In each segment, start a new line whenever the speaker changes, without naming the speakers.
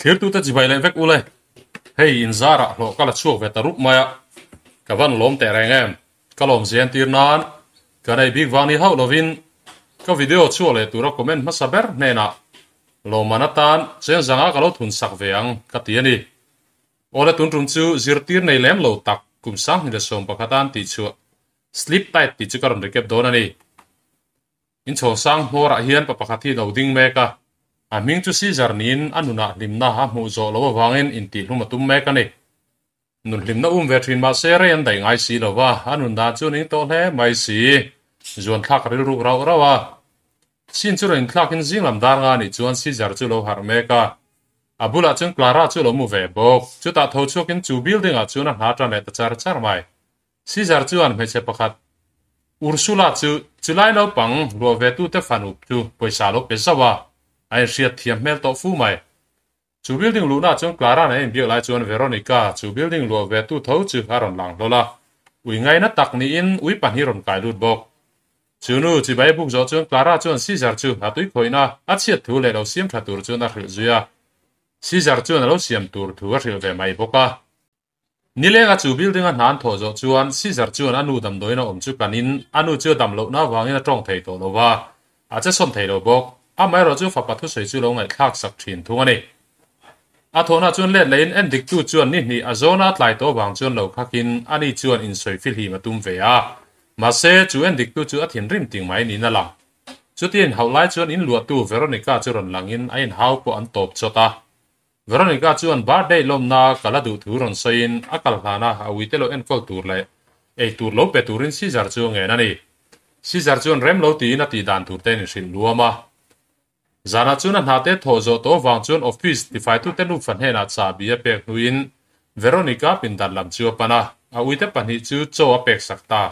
Thlirtute chibai leh vek ule. Hei in zarah hlawh ka la chhuak ve ta rup mai a, ka van lawm teh reng em. Ka lawm zian tir nan ka nei bik vang ni hauh lovin ka video chhuak leh tura comment hmasa ber hnenah lawmman atan cheng zanga ka lo thun sak ve ang ka ti a ni. Awle tun tum chu zirtir nei lem lo tak kum 2011 an tih chhuah Sleep Tight tih chu ka rawn recap dawn a ni. Inchhawng sang hmawrah hian pa pakhat hi a lo ding mek a, a hming chu Caesar niin a nunah hlimna a hmuh zawh loh avangin intihhlum a tum mek a ni. Nun hlimna um ve thin mahse rei an daih ngai si lo va, a nun dan chu ning tawh hle mai si. Zuan thlak rilruk rauh rauh a. Sin chu rawn inthlakin zing lam dar nga nih chuan Caesar chu lo harh mek a. A bulah chuan Clara chu lo mu ve bawk. Chutah tho chhuakin chu building ah chuan a hna tan leh ta char char mai. Caesar chuan hmeichhe pakhat Ursula chu chulai naupang luah ve tute fan up chu pawisa lo pe zauh a, a inhriat thiam hmel tawh fu mai. Chu building luhna chuan Clara nen a inbiak lai chuan Veronica chu building luah ve tu tho chu a rawn lang hlawl a, ui ngaina tak niin ui pahnih rawn kai lut bawk. Chu nu chibai buk zawh chuan Clara chuan Caesar chu a tui khawihna a chhiat thu leh lo siam tha tur chuan a hrilh zui a, Caesar chuan a lo siam tur thu a hrilh ve mai bawk a. Nilenga chu building a hna an thawh zawh chuan Caesar chuan a nu damdawiin a awm chu kanin a nu chu a dam lohna avangin a tawng thei tawh lo va, a che sawn thei lo bawk. Amaherawh chu fapa thusawi chu lo ngaihthlak sak thin thung a ni. A thawhna chuan let lehin endiktu chuan ni hnih a zawna a tlai tawh vang chuan lo khakin ani chuan insawi fihlim a tum ve a. Mahse, chu endiktu chu a thinrim ting mai niin a lang. Chutia inhauh lai chuan inluahtu Veronica chu rawn langin a inhau pawh an tawp chawt a. Veronica chuan birthday lawmna ka la duh thu rawn sawiin a kal hlana a uite lo enkawl tur leh ei tur lo pe turin Caesar chu a ngen a ni. Caesar chuan rem lo tiin a tih dan tur te in hrilh luam a. Zanah chuan a hnate thawh zawh tawh vang chuan office tifaitute nufa hnenah chahbi a pek hnuin Veronica pindan lam chu a pan a, a uite pahnih chu chaw a pek sak ta.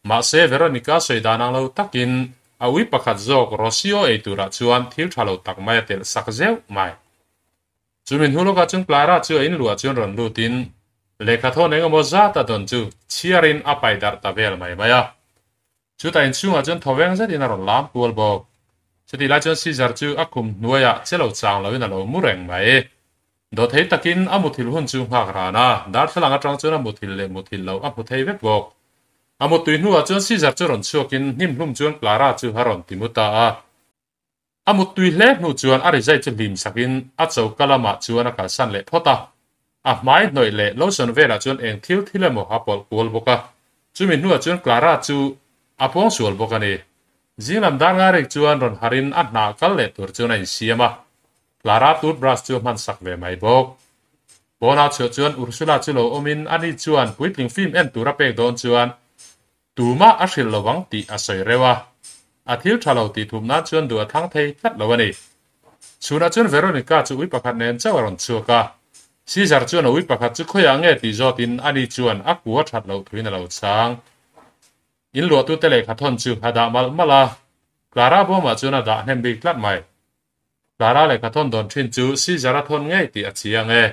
Mahse Veronica sawi dan ang lo takin a ui pakhat zawk Rocio ei turah chuan thil tha lo tak mai a telh sak zeuh mai. Chumi hnu lawkah chuan Clara chu a inluah chuan rawn lutin lehkha thawn engemaw zat a dawn chu chhiarin a pai darh ta vel mai mai a. Chutah inchhungah chuan thawveng zetin a rawn lam kual bawk. Chutih lai chuan Caesar chu a khum hnuaiah che lo chang loin a lo mu reng mai. Dawhthei takin a muthilh hun chu nghak ran a, darthlalang atang chuan a muthilh leh muthilh loh a hmu thei vek bawk. A muttui hnuah chuan Caesar chu rawn chhuakin hnimhlum chuan Clara chu a rawn ti mu ta a. A muttui hle hnu chuan a rizai chu hlim sakin a choka lamah chuan a kalsan leh phawt a. A hmai hnawih leh lotion velah chuan eng thil thil emaw a pawlh kual bawk a. Chumi hnuah chuan Clara chu a pawng sual bawk a ni. Zinglam dar ngarik chuan rawn harin a hna kal leh tur chuan a insiam a. Clara toothbrush chu a hman sak ve mai bawk. Pawnah chhuah chuan Ursula chu lo awmin ani chuan puitling film en tur a pek dawn chuan Tumah a hrilh lovang tih a sawi reuh a, a thil tha lo tih thup nan chuan duh a thlang thei tlat lo a ni. Chhunah chuan Veronica chu ui pakhat nen chauh a rawn chhuak a, Caesar chuan a ui pakhat chu khawiah nge tih zawtin ani chuan a ku a that loh thuin a lo chhang. In luahtute lehkha thawn chu a dah malh malh a, Clara bawmah chuan a dah hnem bik tlat mai. Clara lehkha thawn dawn thin chu Caesar a thawn ngei tih a chiang e.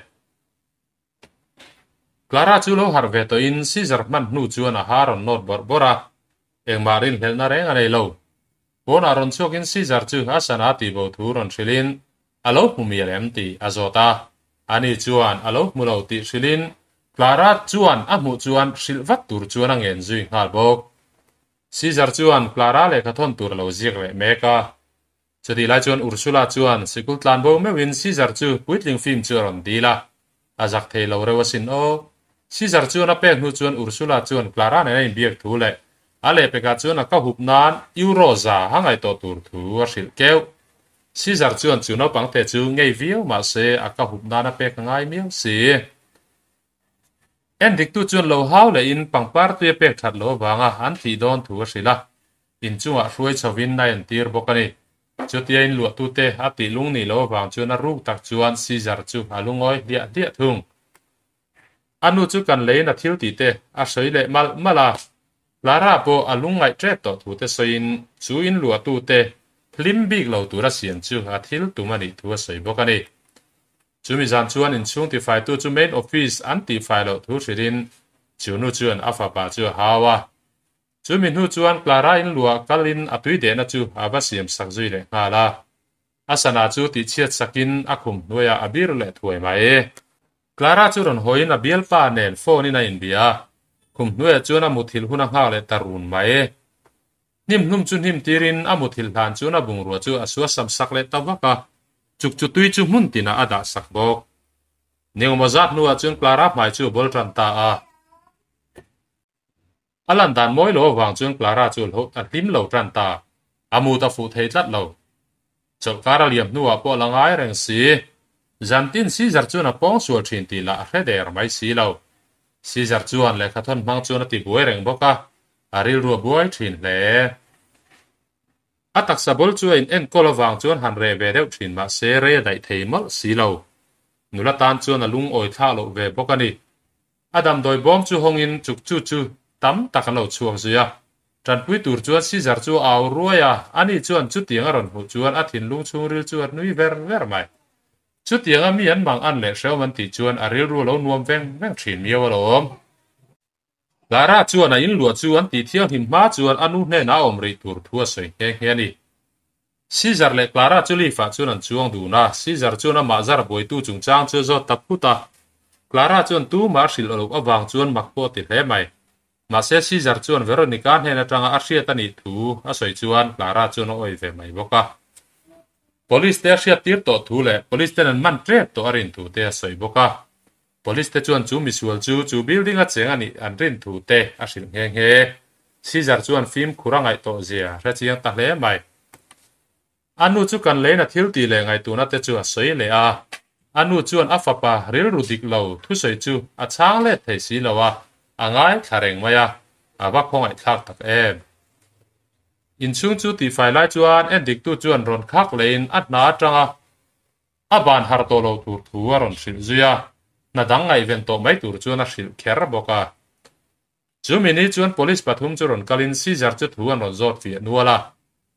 Clara chu lo harh ve tawhin Caesar hman hnu chuan a ha rawn nawt bawrh bawrh a, engmah rinhlelhna reng a nei lo. Pawnah rawn chhuakin Caesar chu a sana tihbo thu rawn hrilhin a lo hmu mial em tih a zawt a. Ani chuan a lo hmu lo tih hrilhin Clara chuan a hmuh chuan hrilh vat tur chuan a ngen zui nghal bawk. Caesar chuan Clara lehkha thawn tur a lo ziak leh mek a. Chutih lai chuan Ursula chuan sikul tlan bo meuhin Caesar chu puitling film chu a rawn dil a, a zak thei lo reuh asin aw. Caesar chuan a pek hnu chuan Ursula chuan Clara nen a inbiak thu leh a lehpekah chuan a ka hup nan euro za a ngaihtuah tur thu a hrilh keuh. Caesar chuan chu naupangte chu ngei viau mahse a ka hup nan a pek a ngai miau si. Endiktu chuan lo hau lehin pangpar tui a pek that loh avanga an tih dawn thu a hrilh a, inchungah hruai chhovin a entir bawk a ni. Chutia inluahtute a tih lung nih loh avang chuan a ruk tak chuan Caesar chu a lungawi hliah hliah thung. A nu chu kan leiin a thil tih te a sawi leh malh malh a, Clara pawh a lungngaih tep tawh thu te sawiin chu inluahtute hlim bik lo tura siam chu a thil tum a nih thu a sawi bawk a ni. Chumi zan chuan inchhung tifaitu chu main office an tihfai loh thu hrilhin chu nu chuan a fapa chu a hau a. Chumi hnu chuan Clara in luah kalin a tui dehna chu a va siam sak zui leh nghal a. A sana chu tihchhiat sakin a khum hnuaiah a bir leh thuai mai. Clara chu rawn hawiin a bialpa nen phone in a inbia a, khum hnuaiah chuan a muthilh hun a nghak leh ta run mai. Hnim hlum chu hnim tirin a muthilh hlan chuan a bungrua chu a sua sam sak leh ta vak a, chuk chu tui chu hmun tinah a dah sak bawk. Nengemaw zat hnuah chuan Clara hmai chu a bawl tan ta a. A lan dan mawi lo avang chuan Clara chu a hlim lo tan ta. A mut a fuh thei tlat lo. Chawlhkar a liam hnuah pawh a la ngai reng si. Zantin Caesar chuan a pawng sual thin tih lah a hre der mai si lo. Caesar chuan lehkhathawn hmang chuan a ti buai reng bawk a, a rilru a buai thin hle. A taksa bul chu a in enkawl avang chuan han reh ve deuh thin mah se rei a daih thei mawlh si lo. Nula tan chuan a lungawi thlak loh ve bawk a ni. A damdawi bawm chu hawngin chuk chu chu tam tak an lo chhuak zui a. Tanpui tur chuan Caesar chu a au ruai a, ani chuan chutiang a rawn hmuh chuan a thinlung chhungril chu a nui ver ver mai. Chutianga mi an mang an leh hrehawm an tih chuan a rilru a lo nuam veng veng thin miau alawm. Clara chuan a inluah chu an tih thianghlim hma chuan a nu hnenah a awm rih tur thu a sawi nghe nghe a ni. Caesar leh Clara chu lift-ah chuan an chuang dun a, Caesar chuan amah zar buaitu chungchang chu a zawt ta phut a. Clara chuan tumah a hrilh loh avang chuan mak pawh a ti hle mai. Mahse Caesar chuan Veronica hnen atanga a hriat a nih thu a sawi chuan Clara chuan a awih ve mai bawk a. Police te a hriattir tawh thu leh police ten an man tep tawh a rin thu te a sawi bawk a. Police te chuan chu misual chu chu building a cheng a nih an rin thu te a hrilh nghe nghe. Caesar chuan fimkhur a ngaih tawh zia a hre chiang ta hle mai. A nu chu kan leina thil tih leh ngaihtuahna te chu a sawi leh a. A nu chuan a fapa rilru dik lo thusawi chu a chhang let thei si lo a, a ngaithla reng mai a, a va khawngaihthlak tak em. Inchhung chu tihfai lai chuan endiktu chuan rawn khak leiin a hna atanga A ban har tawh lo tur thu a rawn hrilh zui a, hna dang ngaihven tawh mai tur chuan a hrilh kher bawk a. Chu mini chuan police pathum chu rawn kalin Caesar chu thu an rawn zawt fiah nual a.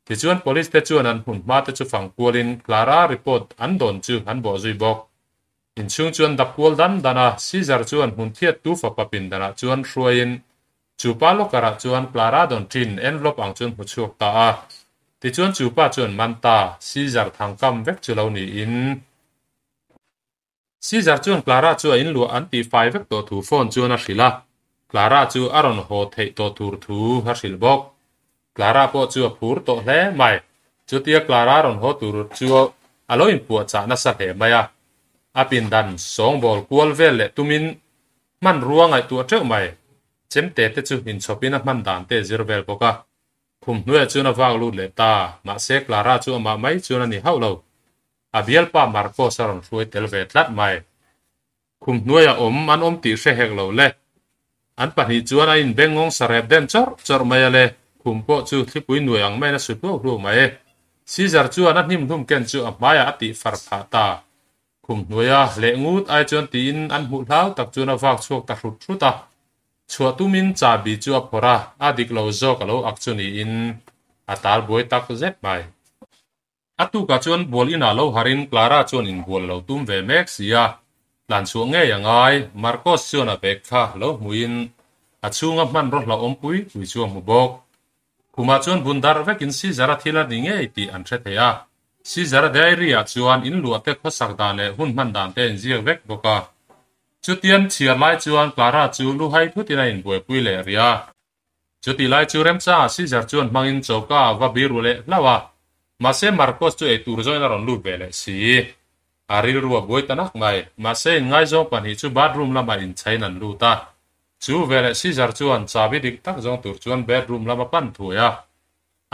Tichuan police te chuan an hmun hma te chu fang kualin Clara report an dawn chu an bawh zui bawk. Inchhung chuan dap kual dan dan a, Caesar chuan hmun thiat tu fapa pindanah chuan hruaiin Chu pa locker-ah chuan Clara dawn ṭin envelope ang chuan hmu chhuak ta a. Tichuan chu pa chuan man ta, Caesar thangkam vek chu lo niin. Caesar chuan Clara chu a inluah an tih fai vek tawh thu phone chuan a hrilh a. Clara chu a rawn haw theih tawh tur thu a hrilh bawk. Clara pawh chu a phur tawh hle mai. Chutia Clara rawn haw tur chu a lo inpuahchah nasa hle mai a. A pindan sawngbawl kual vel leh tumin Hmanrua ngaihtuah teuh mai. Chemte te chu inchhawpin a hman dan te zir vel bawk a. Khum hnuaiah chuan a vak lut leh ta, mahse Clara chu amah mai chuan a ni hauh lo. A bialpa Marcos a rawn hruai tel ve tlat mai. Khum hnuaiah awm an awm tih hre hek lo le. An pahnih chuan a inbeng ngawng sa rep den chawrh chawrh mai a le. Khum pawh chu thlipui nuai ang maiin a su hluau hluau mai. Caesar chuan a hnimhlum ken chu a hmaiah a tih far phah ta. Khum hnuaia leh ngut ai chuan tiin an hmuh hlau tak chuan a vak chhuak ta hrut hrut a. Chhuah tumin chahbi chu a phawrh a, a dik lo zawk a lo ak chu niin a tal buai tak zet mai. A tukah chuan bual inah lo harin Clara chuan inbual a lo tum ve mek si a, tlan chhuah ngei a ngai. Marcos chuan a bag kha lo hmuhin a chhunga hmanraw hlauhawm pui pui chu a hmu bawk. Khumah chuan bun darh vekin Caesar-a thil a ni ngei tih an hre thei a. Caesar-a diary-ah chuan in luahte khawsak dan leh hun hman dan te a inziak vek bawk a. Chutian chhiar lai chuan Clara chu luhai thutin a inbuaipui leh rih a. Chutih lai chu remchangah Caesar chuan hmangin choka a va biru leh hlauh a. Mahse Marcos chu eitur zawin a rawn lut ve leh si. A rilru a buai ta nak mai. Mahse inngaizawng pahnih chu bathroom lamah inchhain an lut a. Chu veleh Caesar chuan chabi dik tak zawng tur chuan bedroom lam a pan thuai a.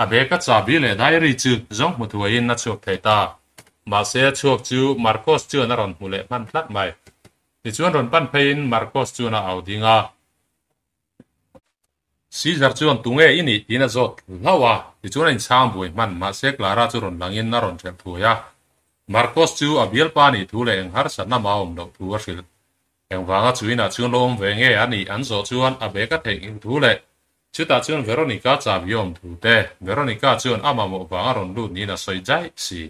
A bag a chabi leh diary chu zawng hmu thuaiin a chhuak thei ta. Mahse a chhuak chu Marcos chuan a rawn hmu leh hman tlat mai. Tichuan rawn pan pheiin Marcos chuan a au ding a. Caesar chuan tunge i nih tiin a zawt hlauh a, tichuan a inchhang buai hman. Mahse Clara chu rawn langin a rawn ṭhelh thuai a. Marcos chu a bialpa nih thu leh eng harsatna mah a awm loh thu a hrilh. Engvanga chu inah chuan lo awm ve nge a nih an zawh chuan a bag a theih thu leh chutah chuan Veronica chabi awm thu te, Veronica chuan a mamawh vang a rawn lut niin a sawi jaih si.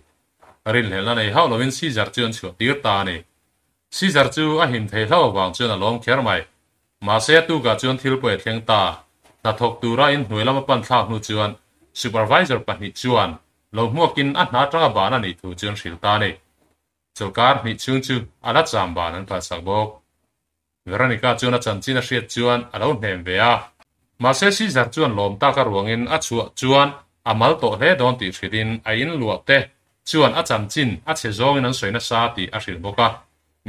Rinhlelhna nei hauh lovin Caesar chu an chhuah tir ta a ni. Caesar chu a him thei hlauh avang chuan a lawm kher mai. Mahse a tukah chuan thil pawh a thleng ta. Hnathawk tura inhnuai lama pan thlak hnu chuan Supervisor pahnih chuan. Lo hmuakin a hna atanga ban a nih thu chu an hrilh ta a ni. Chawlhkar hnih chhung chu a la cham ban an phalsak bawk. Veronica chuan a chanchin a hriat chuan a lo hnem ve a. Mahse Caesar chuan lawm tak a ruangin a chhuah chuan a mal tawh hle dawn tih hrilhin a inluah te chuan a chanchin a chhe zawngin an sawi nasa tih a hrilh bawk a.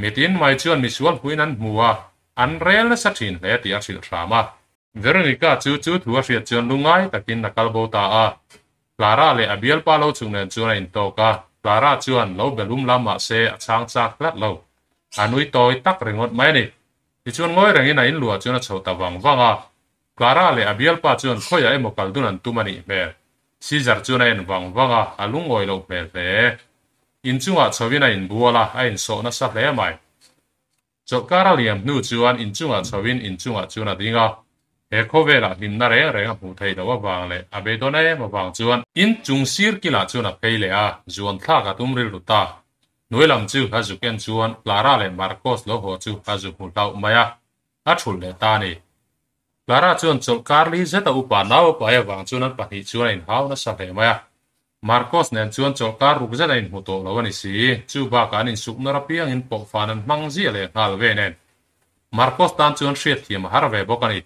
Mitin mai chuan misual hmuin an hmu a, an rel nasa thin hle tih a hrilh hram a. Veronica chu chu thu a hriat chuan lungngai takin a kal bo ta a. Clara leh a bialpa lo chung nen chuan a intawk a, Clara chuan lo be lum lam mah se a chhang chak tlat lo. A nui tawi tak ringawt mai a ni. Tichuan ngawi rengin a inluah chuan a chho ta vang vang a. Clara leh a bialpa chuan khawiah emaw kal dun an tum a nih hmel. Caesar chuan a en vang vang a, a lungawi loh hmel hle. Inchungah chhoin a inbual a, a insawh nasa hle mai. Chawlhkar a liam hnu chuan inchungah chhoin inchungah chuan a ding a, he khawvelah hlimna reng reng a hmuh theih loh avang leh a beidawn em avang chuan inchung sir kilah chuan a phei leh a, zuan thlak a tum rilru ta. Hnuai lam chu a zuk en chuan Clara leh Marcos lo haw chu a zu hmu hlauh mai a, a thulh leh ta a ni. Clara chuan chawlhkar li zeta upa nau a pai avang chuan an pahnih chuan a inhau nasa hle mai a, Marcos nen chuan chawlhkar ruk zet a inhmu tawh lo a ni si, chu bakah an insuk nawr apiangin pawhfan an hmang ziah leh nghal ve nen. Marcos tan chuan hriatthiam a har ve bawk a ni.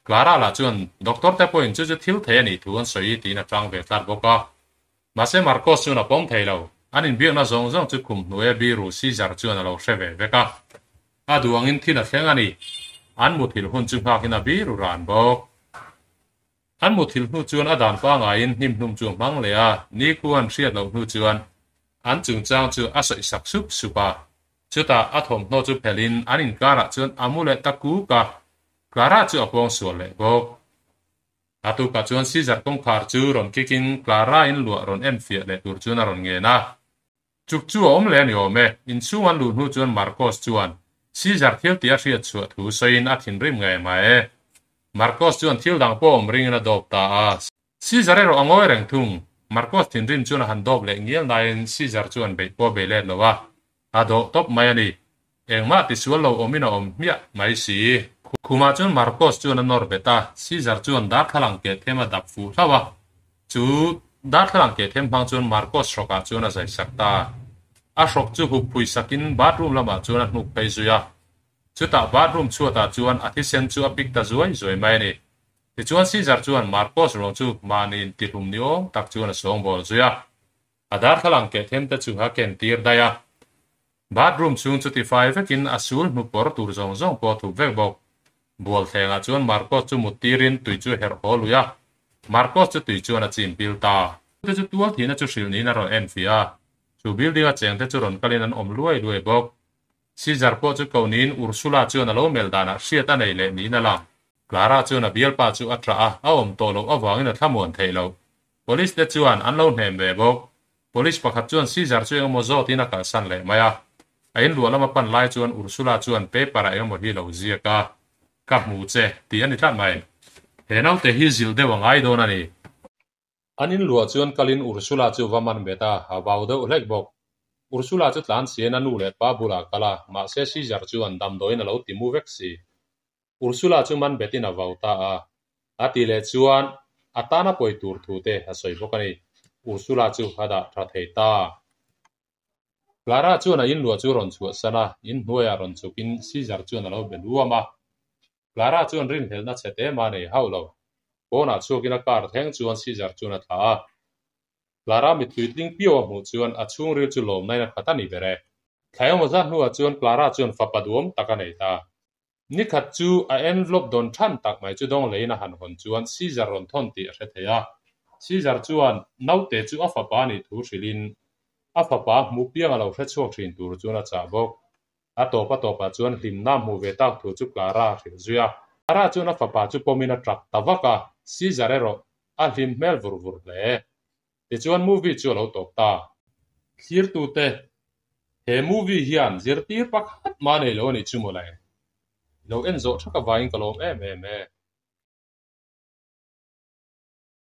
Clara lah chuan doctor te pawhin chu chu thil thei a nih thu an sawi tiin a tang ve tlat bawk a. Mahse Marcos chuan a pawm thei lo, an inbiakna zawng zawng chu khum hnuaia biru Caesar chuan a lo hre ve vek a. A duh angin thil a thleng a ni. An muthilh hun chu nghakin a biru ran bawk. An muthilh hnu chuan a dan pangaiin hnim hnum chu a hmang leh a, ni khu an hriat loh hnu chuan an chungchang chu a sawi sak sup sup a. Chutah a thawmhnaw chu phelhin an inkarah chuan a mu leh ta kuk a, Clara chu a pawng sual leh bawk. A tukah chuan Caesar kawngkhar chu rawn kikin Clara in luah rawn en fiah leh tur chuan a rawn ngen a. Chuk chu a awm leh a ni awm e. Inchhung an luh hnu chuan Marcos chuan Caesar thil tih a hriat chhuah thu sawiin a thinrim ngei mai e. Marcos chuan thil dang pawh awm ringin a dawp ta a. Caesar erawh a ngawi reng thung. Marcos thinrim chuan a han dawp leh ngial nain Caesar chuan beih pawh a bei let lo a, a dawh tawp mai a ni. Engmah tisual lo awmin a awm hmiah mai si. Khumah chuan Marcos chuan a nawr bet a, Caesar chuan darthlalang keh them a dap fuh hlauh a. Chu darthlalang keh them hmang chuan Marcos hrawkah chuan a zai sak ta. A hrawk chu hup phui sakin bathroom lamah chuan a hnuk phei zui a. Chutah bathroom chhuatah chuan a thisen chu a pik ta zuai zuai mai a ni. Tichuan Caesar chuan Marcos ruang chu mahni intihlum ni awm tak chuan a sawngbawl zui a. A darthlalang keh them te chu a ken tir daih a. Bathroom chhung chu tifai vekin a sul hnu pawr tur zawng zawng pawh a thup vek bawk. Bual thlengah chuan Marcos chu mut tirin tui chu herh haw lui a, Marcos chu tui chuan a chim pil ta. Te chu tual thihna chu hrilh niin a rawn en fiah a, chu building a cheng te chu rawn kalin an awm luai luai bawk. Caesar pawh chu ko niin Ursula chuan a lo melh danah hriat a nei leh niin a lang. Clara chuan a bialpa chu a ṭah a, a awm tawh loh avangin a thlamuan theih loh. Police te chuan an lo hnem ve bawk. Police pakhat chuan Caesar chu engemaw zawtin a kalsan leh mai a. A inluah lama pan lai chuan Ursula chuan paper ah engemaw hi lo ziak a, Ka hmu che, tih a ni tlat mai. He naute hi zilh deuh a ngai dawn a ni. An inluah chuan kalin Ursula chu va man bet a, a vau deuh hlek bawk. Ursula chu tlan chian a nu leh pa bulah a kal a, mahse Caesar chuan damdawiin a lo ti mu vek si. Ursula chu man betin a vau ta a, a ti leh chuan a tana pawi tur thu te a sawi bawk a ni. Ursula chu a dah tha thei ta. Clara chuan a inluah chu rawn chhuahsan a, inhnuaiah rawn chhukin Caesar chuan a lo be luam a. Clara chuan rinhlelhna chhe te mah nei hauh lo. Pawnah chhuakin a car thleng chuan Caesar chuan a thlah a. Clara mittui tling piau a hmuh chuan a chhungril chu lawmnain a khat a ni ber e. Thlai awm zat hnuah chuan Clara chuan fapa duam tak a nei ta. Nikhat chu a envelope dawn than tak mai chu dawng leiin a han hawn chuan Caesar rawn thawn tih a hre thei a. Caesar chuan naute chu a fapa nih thu hrilhin a fapa hmu piang a lo hre chhuak thin tur chuan a chah bawk. A tawp a tawpah chuan hlimna hmuh ve tak thu chu Clara a hrilh zui a. Clara chuan a fapa chu pawmin a tap ta vak a, Caesar erawh a hlim hmel vur vur hle. Tichuan movie chu a lo tawp ta. Thlirtute, He movie hian zirtir pakhat mah nei lo a nih chu mawle. I lo en zawh thak avangin ka lawm em em e.